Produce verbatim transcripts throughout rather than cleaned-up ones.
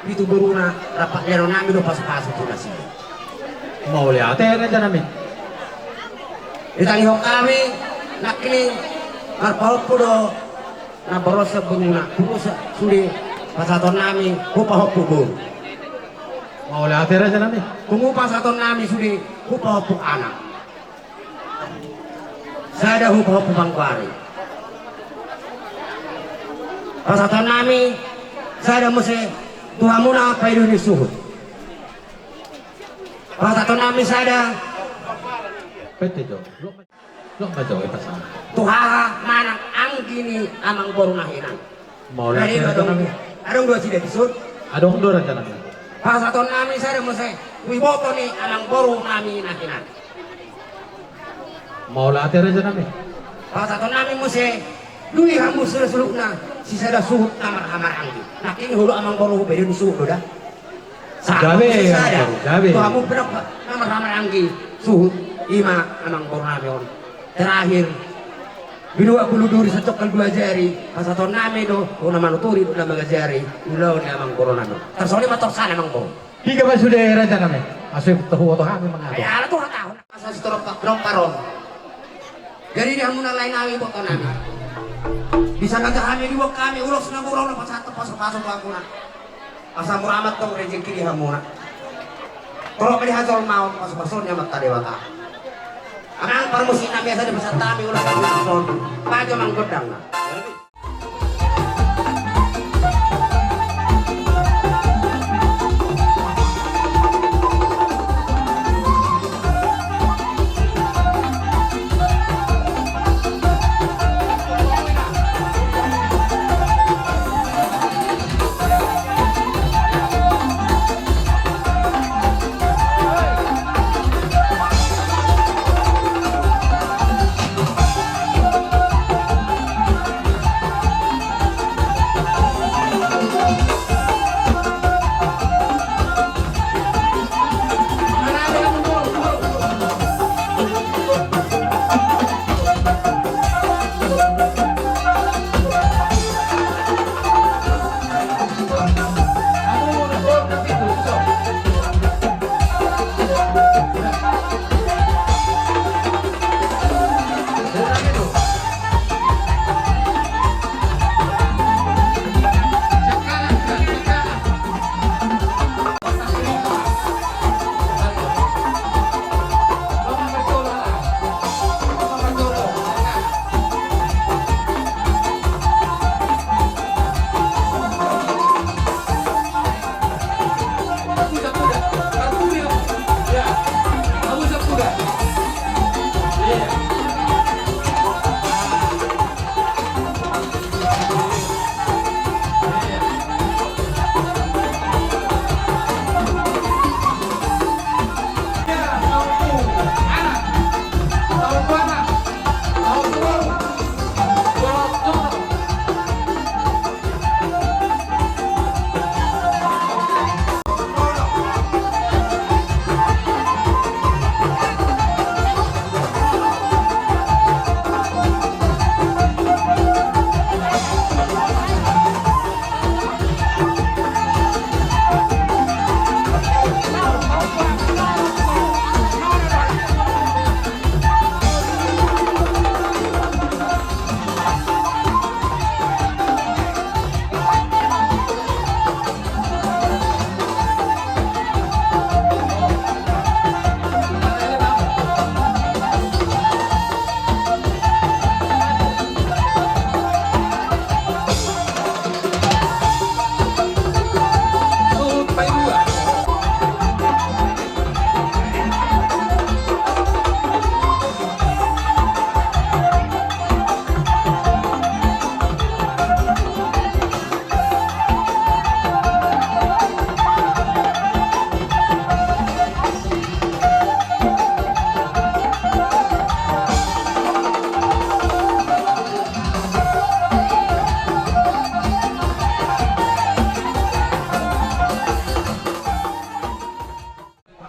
Di tu boruna, rap panenon nami do pasupasu tu nasida. Mauliate raja nami. Ditangihon hami nangkining marpahompu do na boru sian boruna, pungu sa-, sude pasahaton nami hu pahompu boru. Mauliate raja nami. Pungu pasahaton nami sude hu pahompu anak. Sada hu pahompu panggoari. Pasahaton nami sada muse tu hamuna paido ni suhut. Pasahaton nami sada. Pete jo. Lo, lo ma jo, eh, pasahat. Tu haha manang anggi ni amang boru na hinan. Mauliate raja nami. Adong do nasida dison? Adong do raja nami. Pasahaton nami sada muse tu iboto ni amang boru nami na hinan. Mauliate raja nami. Pasahaton nami muse, dui hamu sude saluhutna, sisada suhut na marhaha maranggi. Nangkin hulu amang boru hupaido ni suhut do da. Sada. Gabe, muse sada. Amang boru, gabe. Tu hamu pe na marhaha maranggi suhut, ima amang boru nami on. Terakhir, binua bulu duri sacokal dua jari, pasahaton nami do, tu na manuturi, tu na mangajari, ulaon ni amang boru nami. Tarsongon i ma torsana amang boru. Piga ma sude raja nami. Asa huboto hami mangago. Ai ala tu hatahon. Asa sitorop pa-, romparon. Jadi di hamuna lae nami iboto nami. Bisa gabe hami diboan hami ulos na murah na pasahat pasu-pasu tu hamuna. Asa murah ma tong rejeki di hamuna. Tolong ma di hajolmaon pasu-pasu ni Amanta Debata. Amang parmusik na biasa dipasahat hami ulos na murah. Pajo amang gondang na.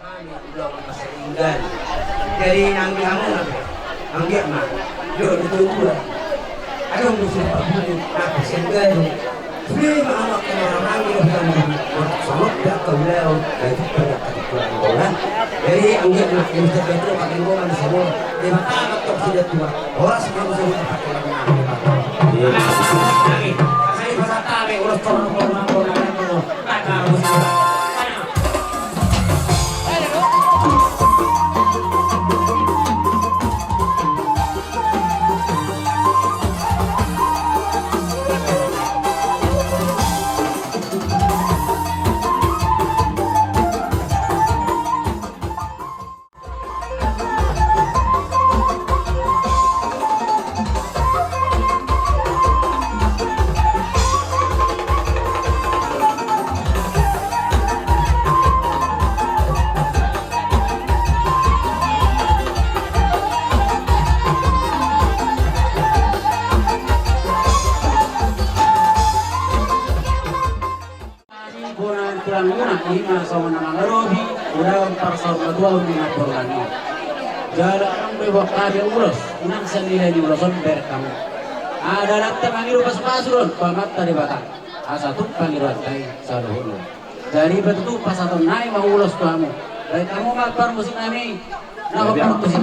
Hami ulang masa tinggal. Jadi nang di hamu nang, nang dia ma. Yo, betul gua. Ada musim pabulu, apa sih enggak tuh? Jadi, anggiat na, anggiat na, anggiat na, horas ma hamu saluhut. Iya. Jadi, pasahat hami, horas, horas, horas. Bona tulang muna ima songon na mangarobi ulaon parsaurmatuaon ni namboru nami. Jala nang be boan hami ulos, nang sian nilai ni ulos on bereng hamu. Ada lanta mangido pasupasu dohot tu Amanta Debata, asa tung pangidoanta i saluhutna. Jadi, patutu pasahaton nami ma ulos tu hamu. Bereng hamu ma parmusik nami. Na hombar musik.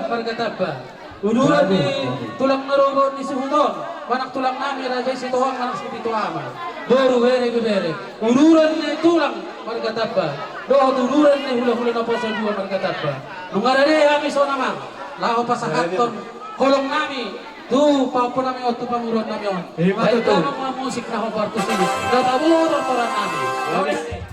Marga Tamba. Uduran ni tulang na ro bahen ni suhut on, manang tulang nami Raja i Sitohang manang Sipitu Ama. Boru, bere, ibebere. Uduran ni tulang marga Tamba. Dohot uduran ni hulahula naposo dua marga Tamba. Nunga rade hami songon i ma laho pasahathon holong nami tu pahompu nami on, tu pamoruon nami on. Ima tutu. Baen damang ma musik na hombar tusi, na tabo tortoran nami. Oke.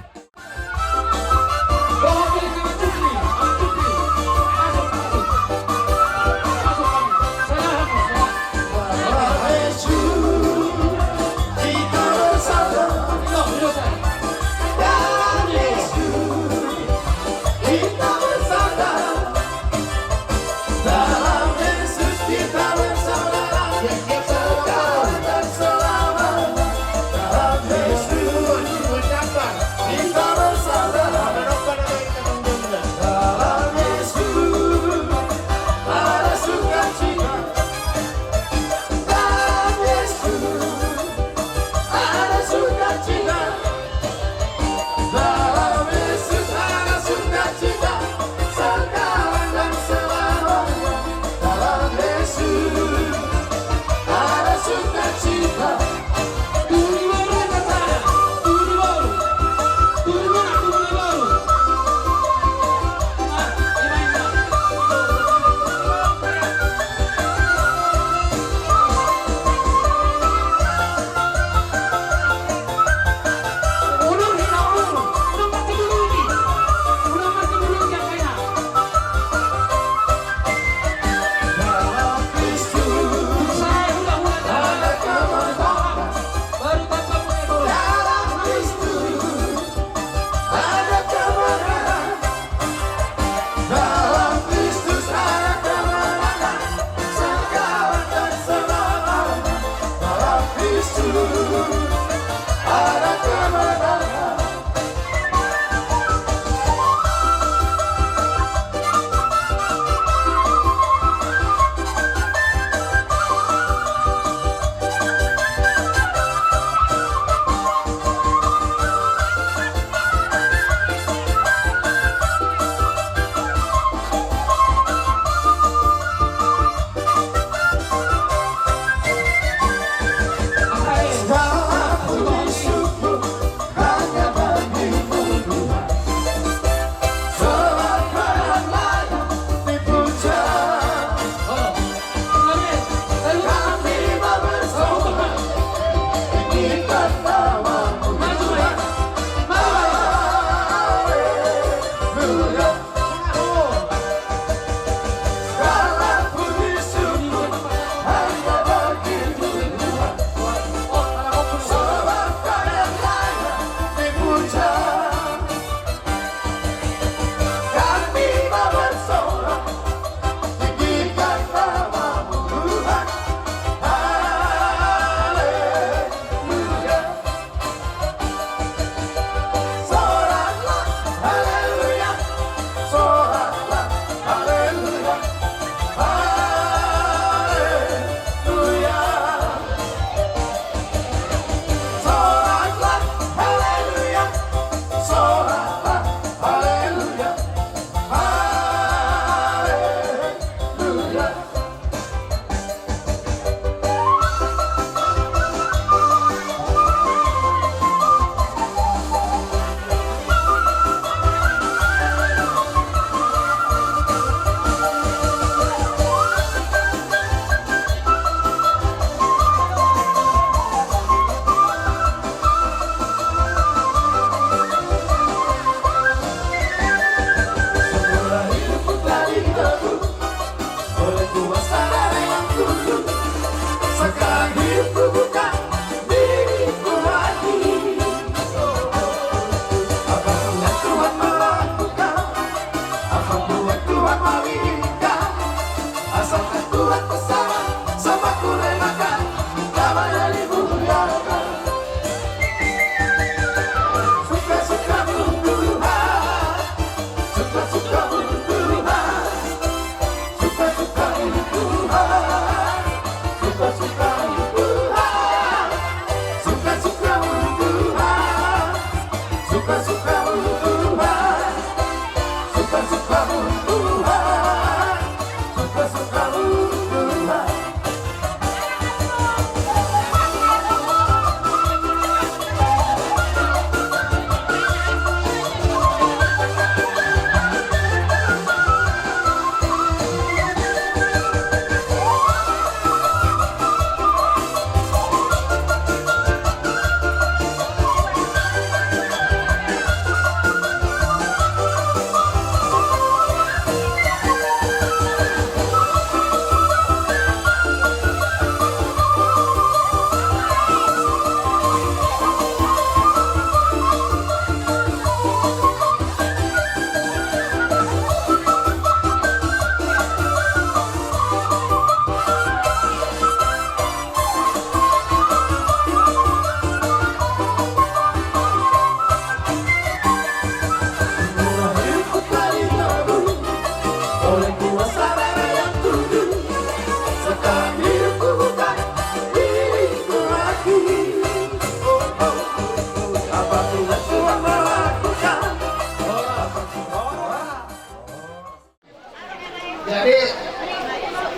Jadi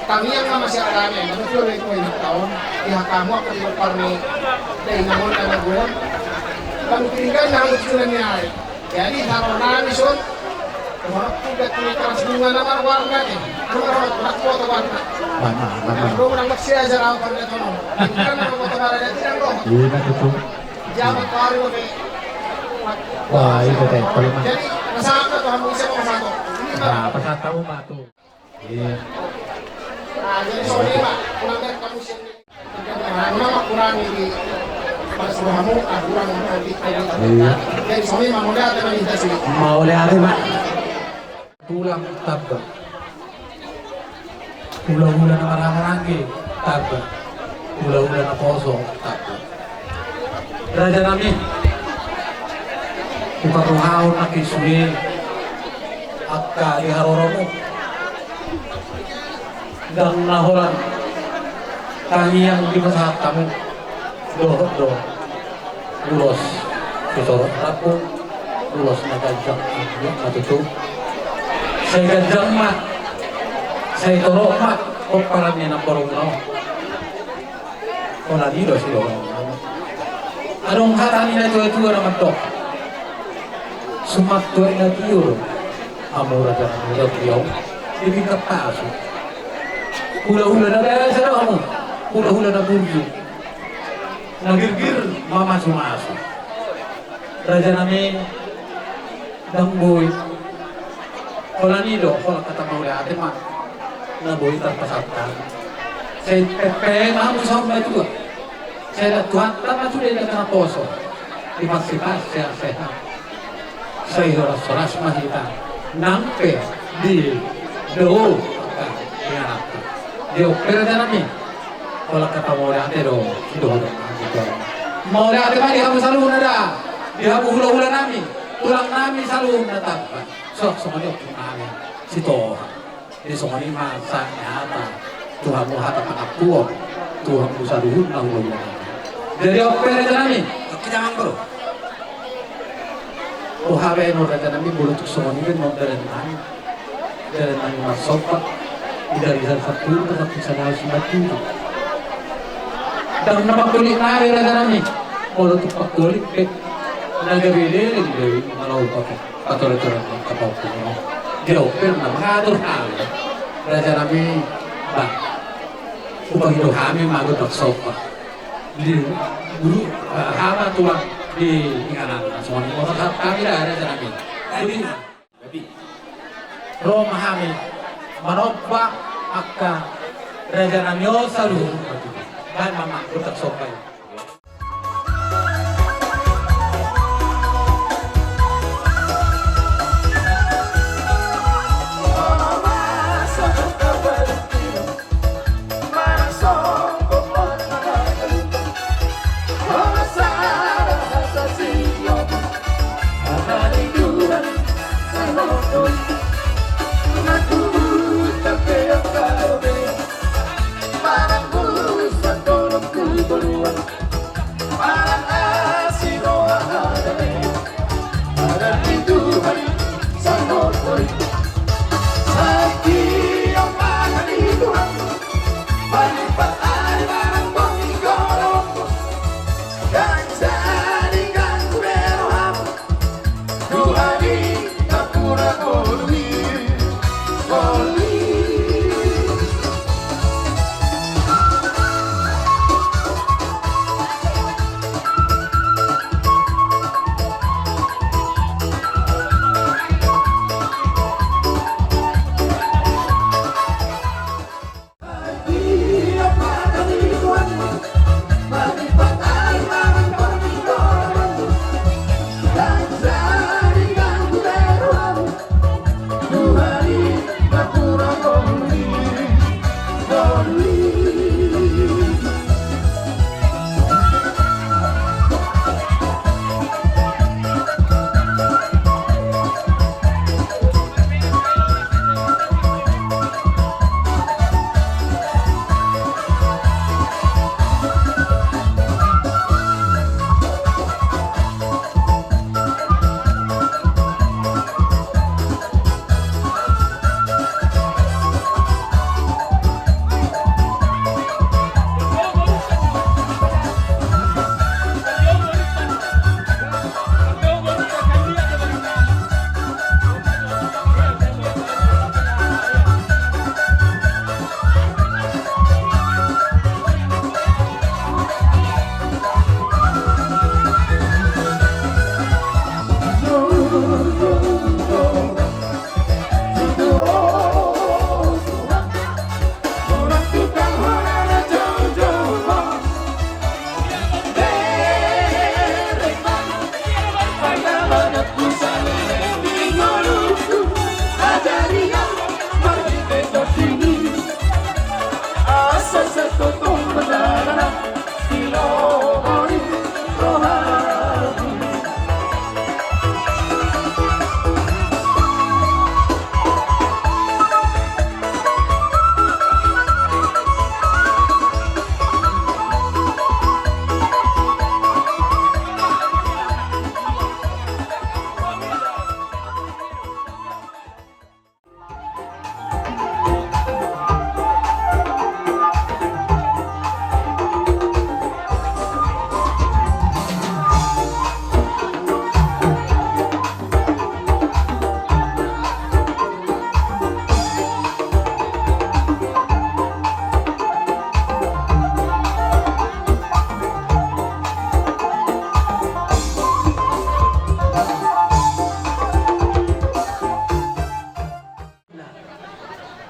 tangiang ma sian hami, na tutu, di hatamu, apa di parni, dari namun ada gua, kamu tinggal namun sudah niai. Jadi haro nami son, kemana pun gak punya kelas bunga nama warna ni, anu nama foto warna. Mana, mana? Lu menang masih aja rawa pada tono. Kan nama foto warna dia tidak loh. Iya, betul. Jabat baru ni. Wah, itu teh, kalau mah. Jadi, masa apa tuh, kamu bisa masa tuh? Ini, Pak. Nah, pas tahu mah tuh. Iya. Nah, jadi soalnya, Pak, kurang dari kamu sini. Nah, kurang, kurang ini. Pas kamu, ah, kurang nanti, nanti. Iya. Jadi soalnya, Pak, udah ada yang minta sih. Mau lihat, Pak. Tulang tamba. Hulahula na marhahamaranggi tamba. Hulahula na poso tamba. Raja nami, huparrohahon nangkin sude angka di haroromu. Ndang na holan tangiang dipasahat hamu. Dohot do ulos sitorop rambu, ulos na ganjang, na tutu. Sai ganjang ma, sai torop ma pomparan ni namborungna on. Holan i do sidohonon. Adong hata ni natuatua na mandok: Sumantua i na tio do hamu, raja nami, di pinggan pasu. Hulahula na basa do hamu, hulahula na burju, na girgir mamasumasu. Raja nami, ndang boi. Holan i do, holan hata mauliate ma na boi tarpasahat. Sai pepeng ma hamu saur matua. Sai dang Tuhanta ma sude na poso. Dipansipasi sehat-sehat. Sai horas-horas ma hita nang pe di do angka ingananta. Di on pe, raja nami, holan hata mauliate do sidohonon nami. Mauliate ma di hamu saluhutna da, di hamu hulahula nami, tulang nami saluhutna tamba. Songon i ompung nami Sitohang. Jadi songon i ma sahat ni hata tu hamu, hata pangampuon tu hamu saluhutna hulahula nami. Jadi on pe, raja nami. Oke, jangan, bro. Boha baenon, raja nami, molo tung songon i baenon dalan nami. Dalan nami marsomba. Di dari sada sampulu, sampulu sada, sampulu sada. Ndang na panggolit nami, raja nami. Molo tung panggolit pe, na gabe leleng do i, molo pakai. Patolotolot ni angka pahompu. Di on pe na mangatur hami, raja nami, bah, hupangido hami ma gondang somba. Di guru, eh, hama tulang di inganan, songon i ma hami da, raja nami. Jadi ro ma hami manomba angka raja nami on saluhut. Baen ma gondang somba i.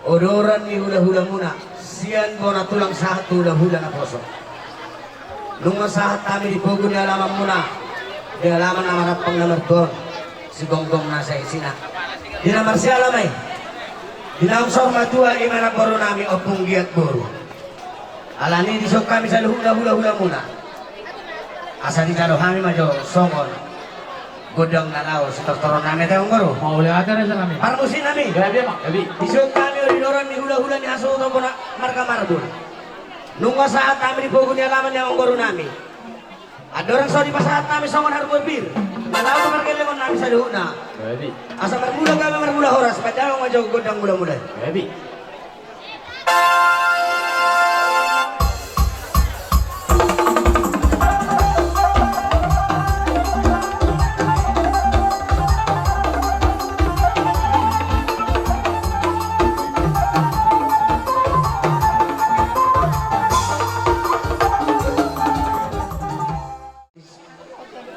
Odoran ni hulahulamuna, sian bona tulang sahat tu hulahula naposo. Nunga sahat hami di pogu ni alamanmuna, di alaman na marampang na martua on, Sigomgom na saisina. Di na marsiala ma i, di naung saur matua, i ma namboru nami Ompung Giat boru. Alani i dison hami saluhutna hulahulamuna, asa dijalo hami ma jo songon gondang na laho sitortoron nami, ate amangboru. Mauliate raja nami. Parmusiknami. Gabe ma, gabe. Dison hami odoran ni hulahula ni hasuhuton bona marga Marbun. Nunga sahat hami di pogu ni alaman ni amangboru nami. Andorang so dipasahat hami songon harbue pir, na laho tu pargellengon nami saluhutna. Gabe. Asa marmula gabe marmula horas, bahen damang ma jo gondang mulamula i. Gabe.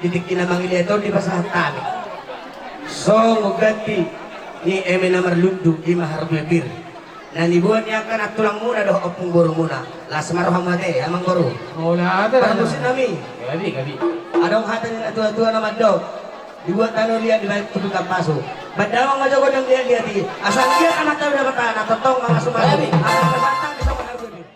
Di tingki na mangiliat on dipasahat hami songon ganti ni eme na marlundu, i ma harbue pir na nibuat ni angka nantulangmuna dohot ompung borumuna. Las ma rohamu ate amangboru. Mauliate raja. Parmusiknami. Gabe, gabe. Adong hata ni natuatua na mandok: Dibuat tano liat, dibahen tu pinggan pasu. Bahen damang ma jo gondang liatliat i, asa anggiat anakta dapatan, na tongtong mamasumasu. Gabe. Asa pasahat hami songon harbue pir.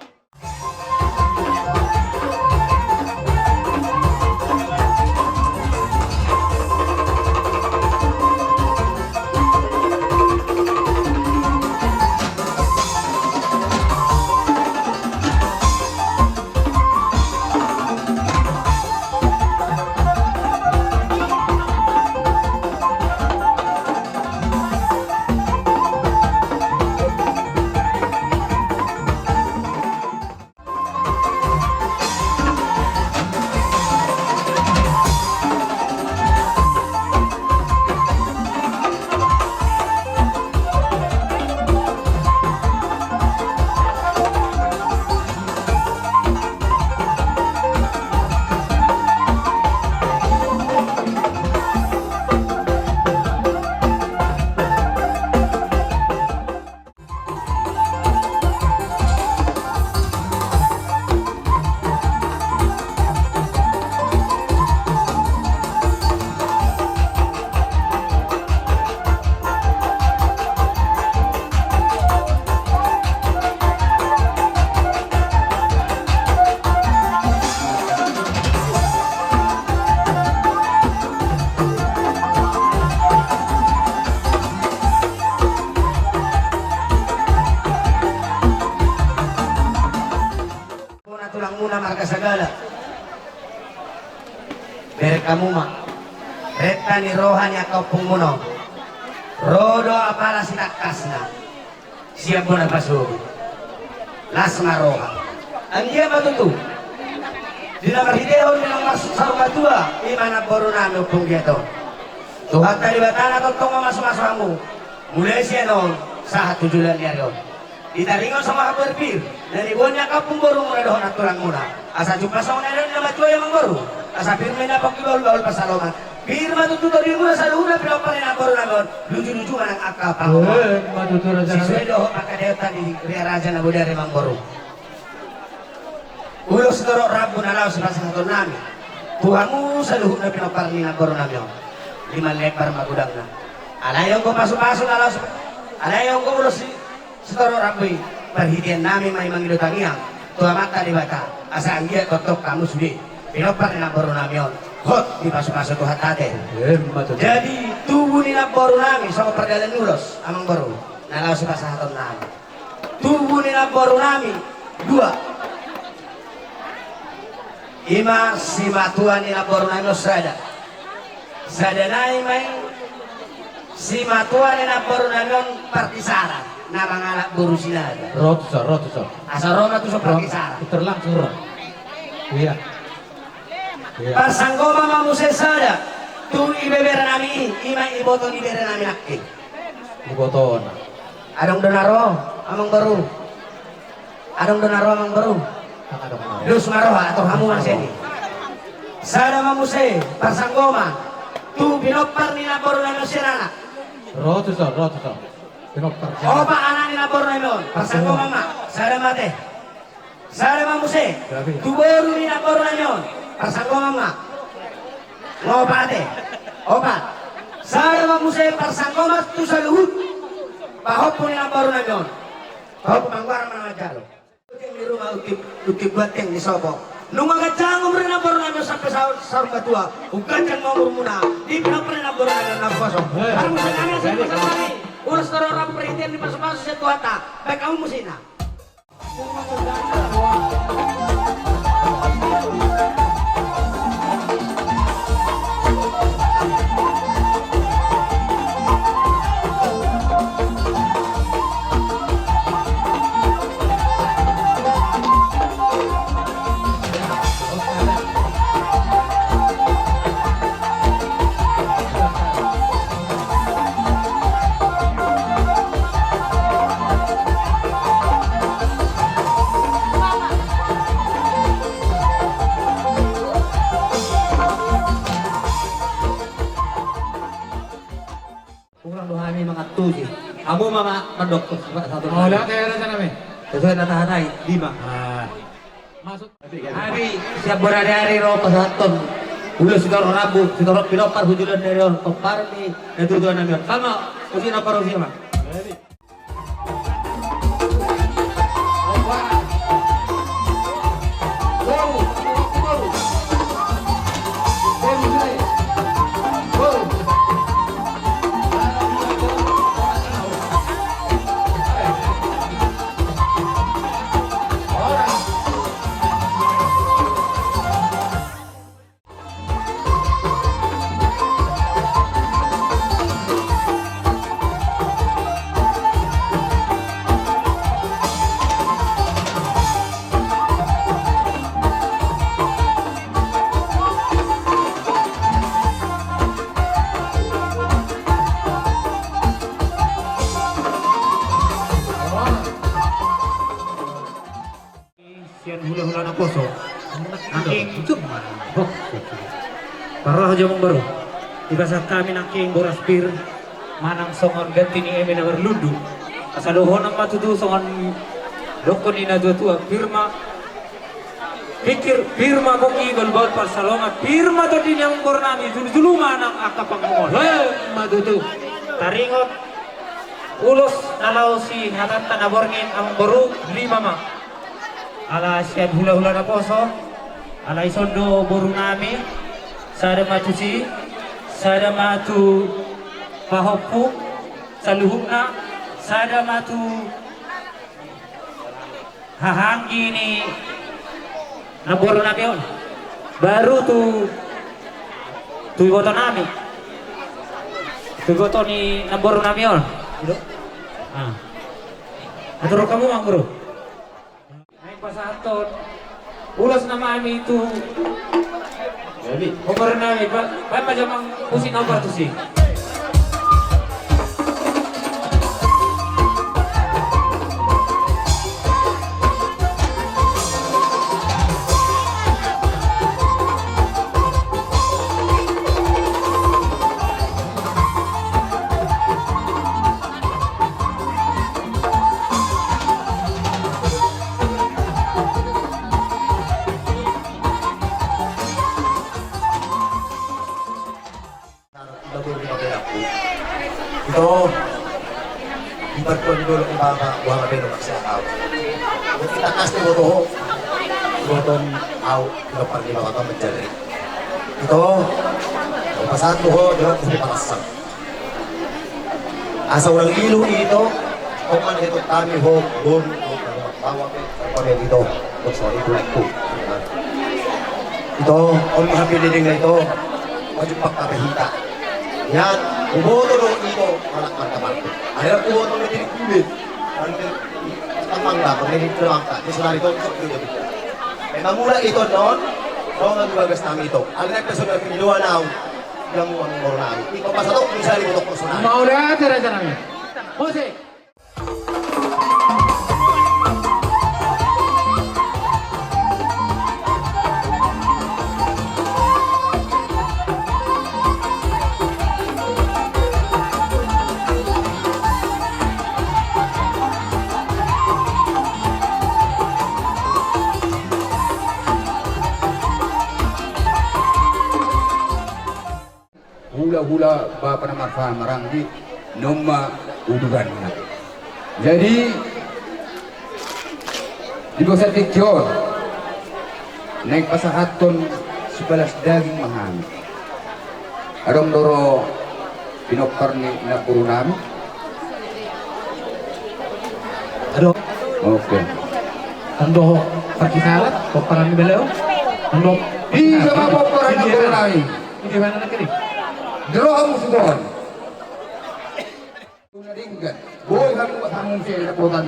Bona tulangmuna marga Sagala, bereng hamu ma renta ni roha ni angka ompungmuna on. Ro do apala sitangkasna sian bona pasu. Las ma roha. Anggiat ma tutu di na marhitehon di na marsaur matua, i ma namboru nami Ompung Giat on, Tuhanta Debata na tongtong mamasumasu hamu mulai sian on sahat tu joloan ni ari on. Di taringot songon harbue pir na nibuat ni angka ompung borumuna dohot nantulangmuna, asa jumpang songon na nidok ni na matua i amangboru, asa pir ma i na pongki bahulbahul pansalongan. Pir ma tutu tondimuna saluhutna pinompar ni namboru nami on, lujuluju ma nang angka pangomoan. Emma tutu raja nami. Sisuai dohot pangkataion tadi di Ria Raja Nabodari amangboru. Ulos torop rambu na laho sipasahaton nami tu hamu saluhutna pinompar ni namboru nami on. Lima lembar ma godangna. Alai anggo pasupasu na laos, alai anggo ulos si, sitorop rambu i, parhitean nami ma i mangido tangiang tu Amanta Debata, asa anggiat tongtong hamu sude pinompar ni namboru nami on hot dipasupasu Tuhanta ate. Emma tutu. Jadi tubu ni namboru nami songon pardalan ni ulos, amang boru, na laos sipasahaton nami. Tubu ni namboru nami dua. Ima simatua ni namboru nami on sada. Sada nai ma i simatua ni namboru nami on Parkisaran na mangalap boru Sinaga. Ro tuson, ro tuson. Asa ro ma tuson Parkisaran. Terlangsung ro. Iya. Iya. Parsanggoman ma muse sada tu ibebere nami i, ima iboto ni bere nami nangkin. Ibotona. Adong do na ro, amang boru? Adong do na ro, amang boru? Dang adong na ro. Dos ma roha, atur hamu ma sian i. Sada ma muse parsanggoman tu pinompar ni namboru nami on sian anak. Ro tuson, ro tuson. Pinompar sian anak. Opat anak ni namboru nami on, parsanggoman ma. Sada ma ate. Sada ma muse tu boru ni namboru nami on, parsanggoman ma. Nga opat ate. Opat. Sada ma muse parsanggoman tu saluhut pahompu ni namboru nami on. Pahompu Manggoaran ma na manjalo. Untip ni ruma, untip, untip ganteng ni sopo. Nunga ganjang umur ni namboru nami on sampe saur, saur matua. Umganjang ma umurmuna di pinompar ni namboru nami on na umposo. Ala muse nami asa pasahat nami ulos torop rambu parhitean ni pasupasu sian Tuhanta. Baen hamu musik na. Hurang do hami mangantusi. Hamu ma, ma, mandok satu. Mauliate, raja nami. Sesuai na tahatai, lima. Ah. Maksud Hami sian Bonariari ro pasahathon ulos sitorop rambu, sitorop pinompar tu joloan ni ari on, pomparan ni natuatua nami on. Sama, usi na parusia ma. Sian hulahula naposo. Nangkin. Parroha jo amang boru. Dipasahat hami nangkin boras pir manang songon ganti ni eme na marlundu. Asa dohonon ma tutu songon dohonon ni natuatua, pir ma pingkir, pir ma pongki, bahulbahul pansalongan, pir ma tondi ni amang boru nami, julujulu ma nang angka pangomoan. Emma tutu. Taringot ulos na laho sihatahonta na borngin amang boru, lima ma. Ala sian hulahula naposo, ala ison do boru nami, sada ma tusi, sada ma tu pahompu saluhutna, sada ma tu hahaanggi ni namboru nami on. Baru tu, tu iboto nami. Tu iboto ni namboru nami on. Ah. Atur hamu ma, amang boru. Naeng pasahathon ulos nama nami tu. Jadi. Hombar nami, ba-, baen ma jo amang musik na hombar tusi. Ito, di partuan ni dolok ni bapa, buang abeno maksiat au. Jadi tangkas ni boto ho, boton au, di partuan ni bapa manjari. Ito, pasahat tu ho, jawab tu palasang. Asa unang ilu ito, toman ito kami ho, boru, bawa pe, bawa pe ito, boru sori, tulangku. Ito, on ma hape diding na ito, maju pakka pe hita. Yan, uboto do ito, anak mantap mantap. Akhirnya uboto do diri kube. Nanti tamang dah, pernah di dalam tak, di selari kau bisa kube. Memang mula ito non, kau nggak bagas nami ito. Akhirnya pesona kami dua nau. Yang uang moral. Iko pasahat tu sari untuk personal. Mauliate raja nami. Musik. Hulahula bapa na marhaha maranggi, noma uduranna. Jadi, di bagasan tingki on, naeng pasahathon sipalas daging ma hami. Adong do ro pinompar ni namboru nami. Adong. Oke. Tando parkisalat, pomparan ni beliau. Tando. Iga ma pomparan ni beliau nami. Iga ma na kiri. Jero hamu susuhon. Tuna dinggan. Boi hamu, hamu muse dapotan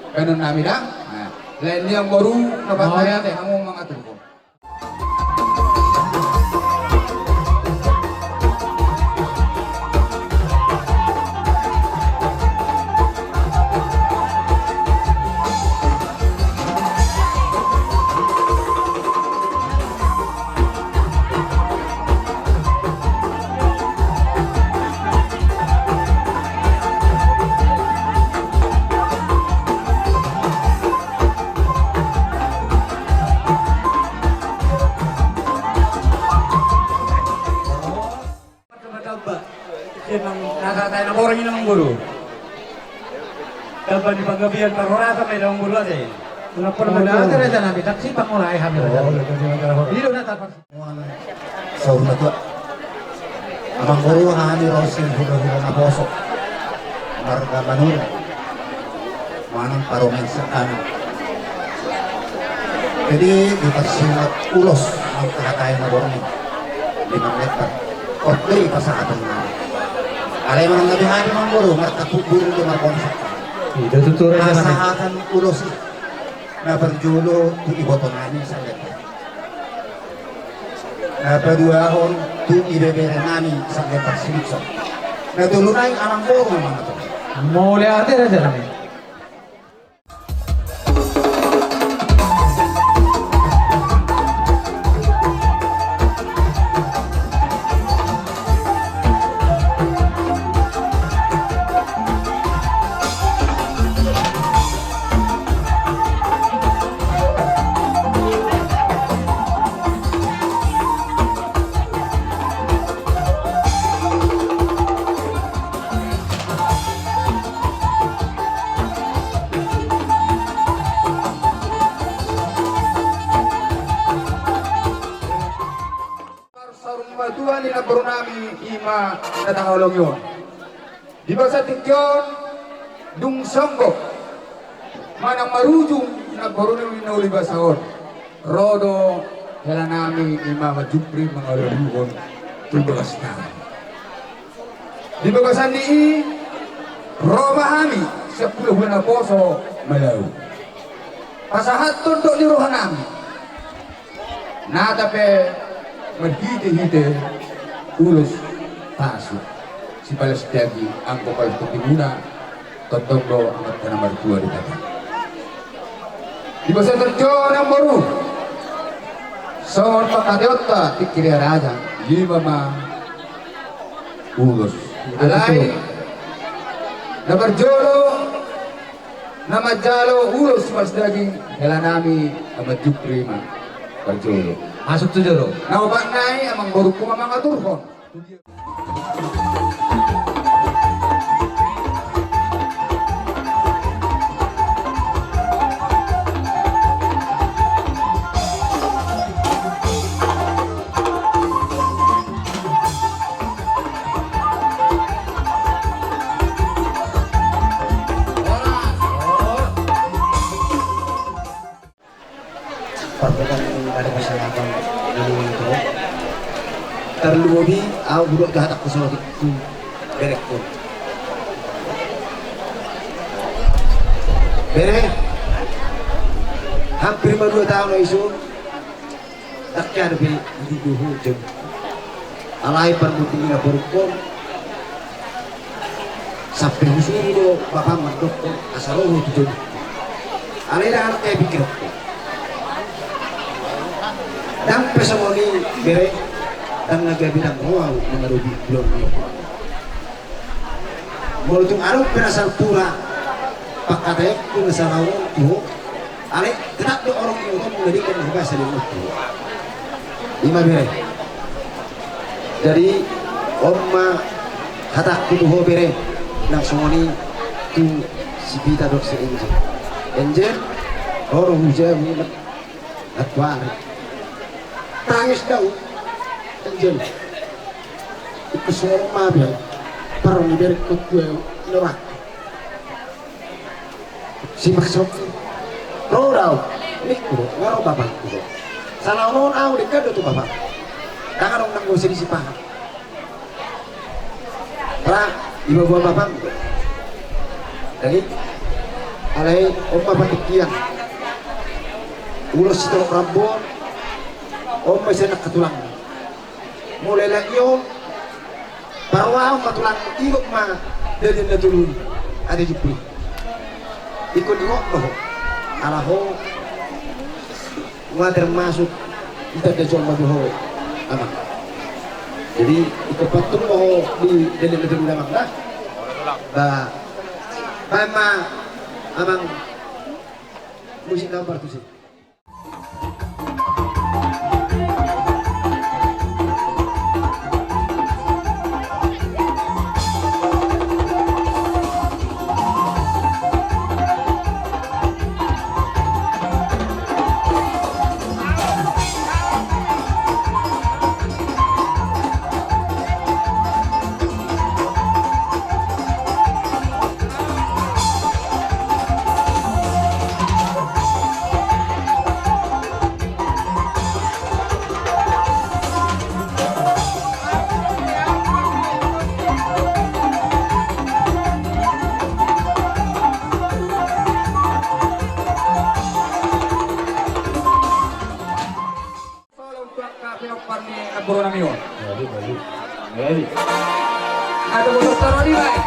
bahenon nami da. Nah, lain dia baru dapat. Oh, ya. Hamu mangaturhon. Tamba. Sian nang na sahat na borngin, amang boru. Tamba ni panggabean parhorasan ma i, amang boru, ate. Mauliate raja nami, taksi pangolai hami raja nami. Ido na tapar. Saur matua. Amang boru, hami ro sian hulahula naposo. Marga Manurung. Manang parumaen sian hami. Jadi, diparsingot ulos, nang hatai na borngin. Lima meter. Oke, pasahaton nami. Alai manang na bihari, amang boru, martapuk burung do markonsek. Asa pasahaton ulos i. Na parjolo tu iboto nami sanggetar. Na paduahon tu ibebere nami sanggetar silipsong. Na tolu nai amang boru mangaturhon. Mauliate raja nami. Saur matua ni namboru nami, i ma na tahaholongi on. Di bagasan tingki on, dung songgop manang marujung namboru nami na uli basa on, ro do hela nami, i ma Manjupri, mangalehon tu bagas nami. Di bagasan ni i, ro ma hami sian hulahula naposo Malau. Pasahathon dohot ni roha nami. Nata pe marhitehite ulos pasu, sipalas daging anggo palas tingkimuna, tongtong do amanta na martua di hata. Di bagasan tingki on, amang boru, songon pangkataionta tingki ni raja, lima ma ulos. Alai na parjolo na manjalo ulos sipalas daging, hela nami Manjupri ma parjolo. Masuk tu jolo. Na opat nai amang borungku ma mangaturhon. Parbokan ni mari pasangapan ini itu. Tarlumobi au hudok tu hatangku songon i tu berengku. Bere, hampir ma dua taon na isun. Ndang hea dope didido ho jom. Alai parmudingina borungkon. Sampe husuru do bapam mandokkon asa ro ho tu jom. Alai ndang adong hea pingkironku. Ndang pe songon i bere, ndang na gabe ndang ro au mangadopi ulaon i. Molo tung adong pe na salpu ra pangkataion tu na salaon tu ho, alai tetap do horong ni otom na denggan na hubasa di otom tu ho. Ima bere. Jadi on ma hatangku tu ho bere, nang songon i tu si Pita dohot si Enjen. Enjen, ro do hujabu i. Atuari. Tangis do au. Enjen. Ingkon songon on ma be. Parro ni berengku tu au. Norak. Si maksud. Ro do au. Ningku do. Nga ro bapangku do. Salaon on au denggan do tu bapam. Ndang adong nang molo selisih paham. Ra, iba boa bapam. Jadi, alai on ma patikkian. Ulos sitorop rambu on. On ma sian angka tulang. Molo lelak i on, parrohahon ma tulang, ingot ma dalihan na tolu i. Ate jumput. Ingkon ingot do ho. Ala ho. Nga termasuk hita da jolma tu ho, amang. Jadi, ingkon pantun ma ho di dalihan na tolu i, amang, da. Ba, baen ma, amang, musik na partusi. Solo untuk angka pinompar ni namboru nami on. Jadi, jadi. Jadi. Ada botol taruh di lain.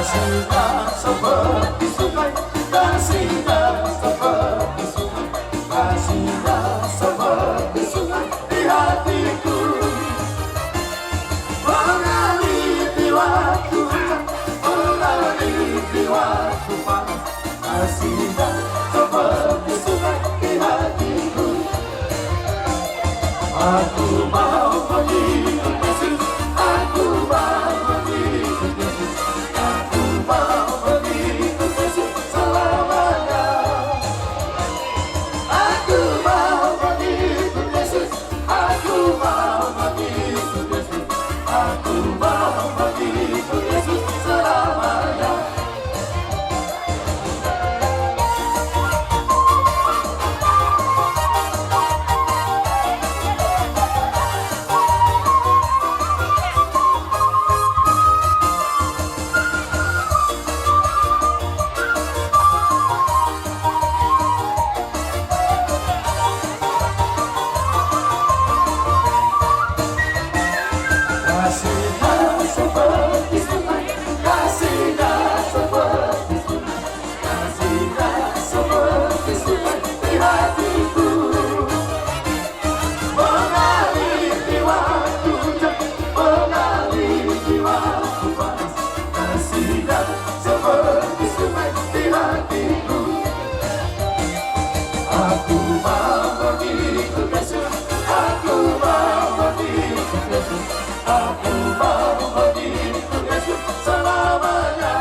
Kasihnya seperti sungai, kasihnya seperti sungai, kasihnya seperti sungai di hatiku. Mengalir di waktu hujan, mengalir di waktu panas, kasihnya seperti sungai di hatiku. Aku mau mengikut Yesus, aku mau mengikut Yesus, aku mau mengikut Yesus selamanya. Aku mau mengikut Yesus, aku mau mengikut Yesus, aku mau mengikut Yesus selamanya. Kasihnya seperti sungai, kasihnya seperti sungai, kasihnya seperti sungai di hatiku. Mengalir di waktu hujan, mengalir di waktu panas, kasihnya seperti sungai di hatiku. Aku mau mengikut Yesus, aku mau mengikut Yesus, aku mau mengikut Yesus selamanya.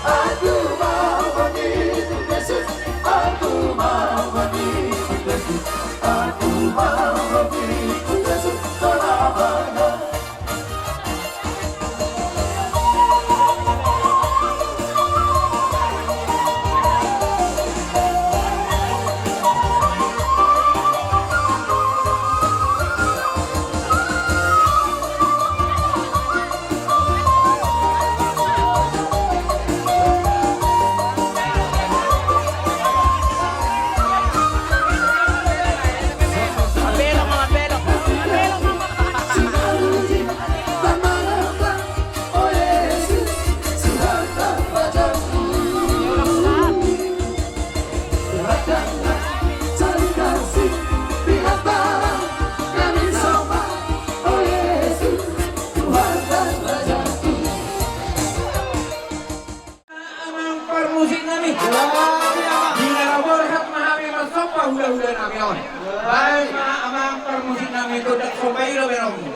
Aku mau mengikut Yesus, aku mau mengikut Yesus, aku mau mengikut Yesus selamanya. Amang parmusik nami. Di na borhat ma hami marsomba hula-hula nami on. Baen ma amang parmusik nami, gondang somba i do berongmu.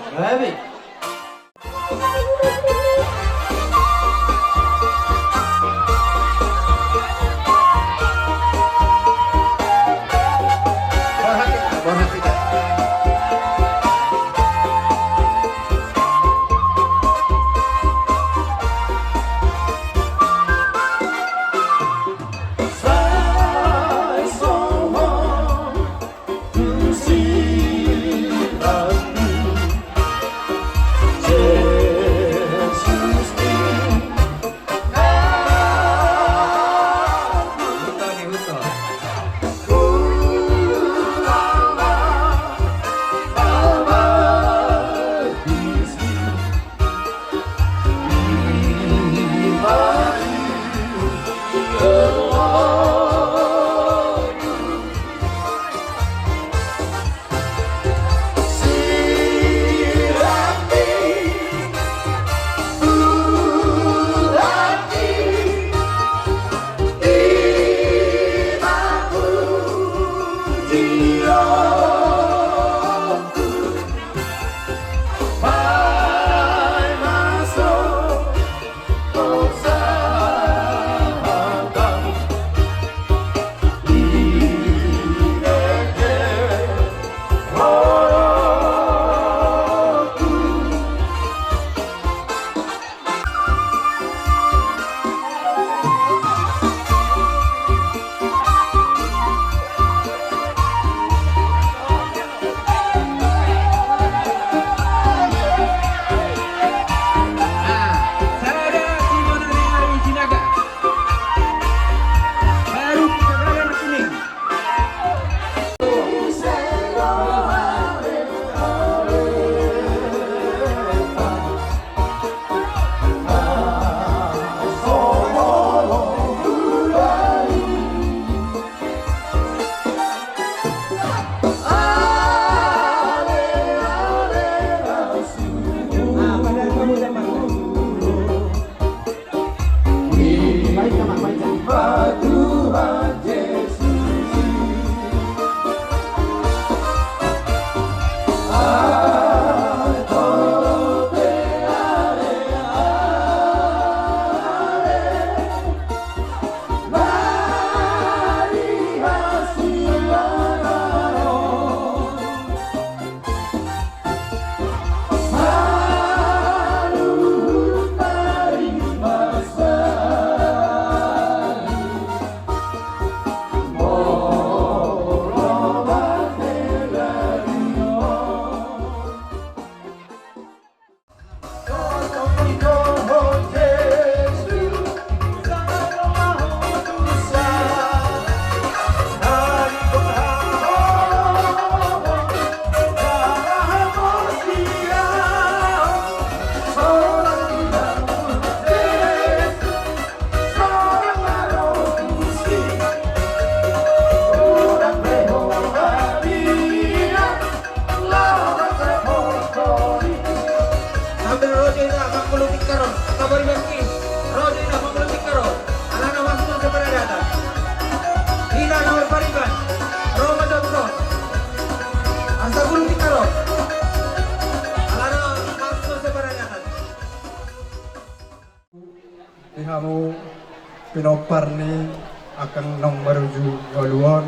Pinompar ni angka na marujung ngolu on,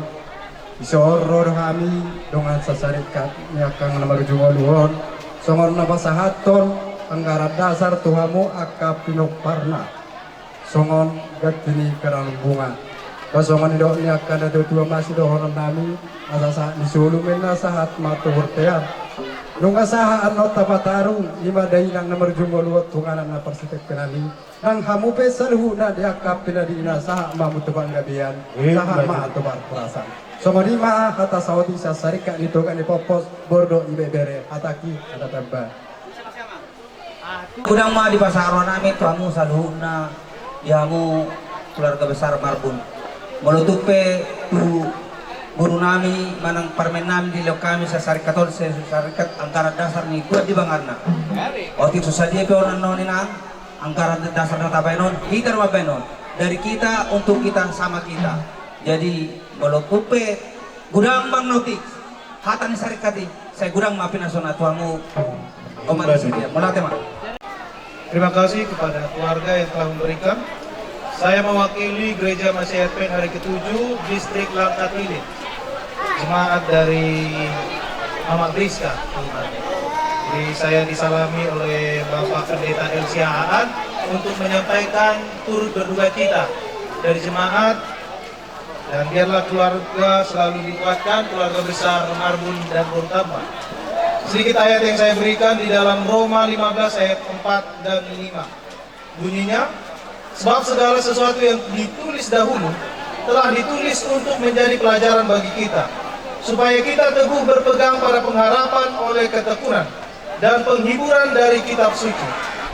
dison ro do hami dongan sasarikat ni angka na marujung ngolu on, songon na pasahathon anggaran dasar tu hamu angka pinomparna. Songon ganti ni karangan bunga. Ba songon nidok ni angka na tuatua ma sidohonon nami, na sahat ni solu ma na sahat ma tu bontean. Nunga sahat annon tapatarung, i ma dainang na marujung ngolu on tu inganan na parsitongkinan i. Nang hamu pe saluhutna di angka pinadian na sahat ma hamu tu panggabean, sahat ma hamu tu parhorasan. Songon i ma hata saotik sasarikat ni toga ni pompos, bordo ibebere, hatangki hata tamba. Godang ma di pasahat roha nami tu hamu saluhutna, di hamu keluarga besar Marbun. Molo tung pe tu guru nami manang parumaen nami dilehon hami sasarikat on, sasarikat anggaran dasar ni tuan di bangarna. Otik so sadia pe on annon inang, anggaran dasar na tabaen on, hita do mambaen on. Dari kita untuk kita sama kita. Jadi molo tung pe godang manang otik hata ni sarikat i, sai godang ma pinasuna tu hamu. Oman setia, mauliate ma. Terima kasih kepada keluarga yang telah memberikan. Saya mewakili Gereja Masehi Advent Hari Ketujuh, Distrik Langkat Hilir. Jemaat dari Mama Priska. Jadi, saya disalami oleh Bapak Pendeta Elsia Aan untuk menyampaikan turut berduka cita dari jemaat. Dan biarlah keluarga selalu dikuatkan, keluarga besar Marbun dan Bontamba. Sedikit ayat yang saya berikan di dalam Roma lima belas ayat empat dan lima. Bunyinya, sebab segala sesuatu yang ditulis dahulu telah ditulis untuk menjadi pelajaran bagi kita, supaya kita teguh berpegang pada pengharapan oleh ketekunan dan penghiburan dari kitab suci.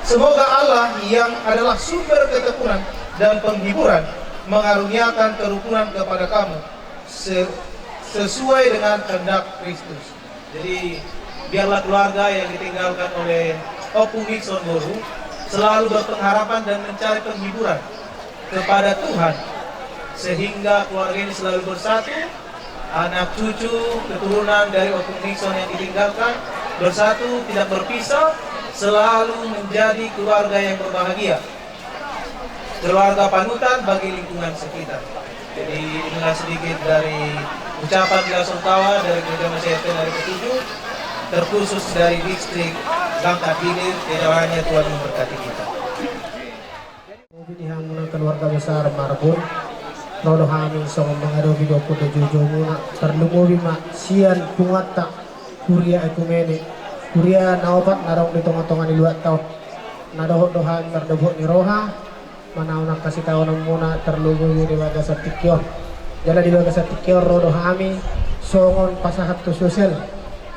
Semoga Allah yang adalah sumber ketekunan dan penghiburan mengaruniakan kerukunan kepada kamu se-, sesuai dengan kehendak Kristus. Jadi, biarlah keluarga yang ditinggalkan oleh Ompung Nixon Boru selalu berpengharapan dan mencari penghiburan kepada Tuhan, sehingga keluarga ini selalu bersatu, anak cucu, keturunan dari Ompung Nixon yang ditinggalkan, bersatu, tidak berpisah, selalu menjadi keluarga yang berbahagia. Keluarga panutan bagi lingkungan sekitar. Jadi, inilah sedikit dari ucapan bela sungkawa dari Gereja Masehi Advent Hari Ketujuh, terkhusus dari Distrik Langkat Hilir. Kiranya Tuhan memberkati kita. Di hamuna keluarga besar Marbun, ro do hami songon mangadopi dohot jujumuna, tarlumobi ma sian punguanta Kuria Ekumene, kuria na opat na adong di tongatonga ni luatta on. Na dohot do hami mardobot ni roha manaon angka sitaononmuna, tarlumobi di bagasan tingki on. Jala di bagasan tingki on ro do hami songon pasahathon sosial.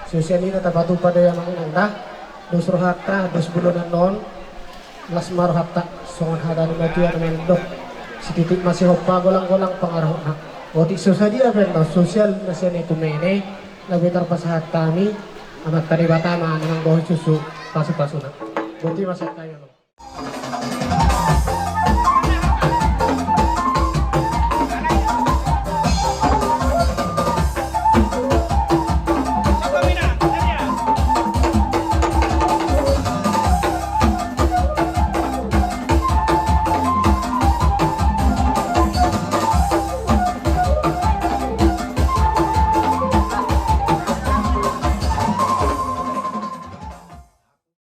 Sosial i na tapatupa do i, amang inang da. Dos rohanta, dos bulan annon. Las ma rohanta, songon hata ni natuatua na mandok: Sititi ma sihompa, golanggolang pangarahutna. Otik so sadia pe annon sosial na sian Ekumene na boi tarpasahat hami, Amanta Debata ma na manggohi susu pasupasuna. Boti ma sian hami, amang.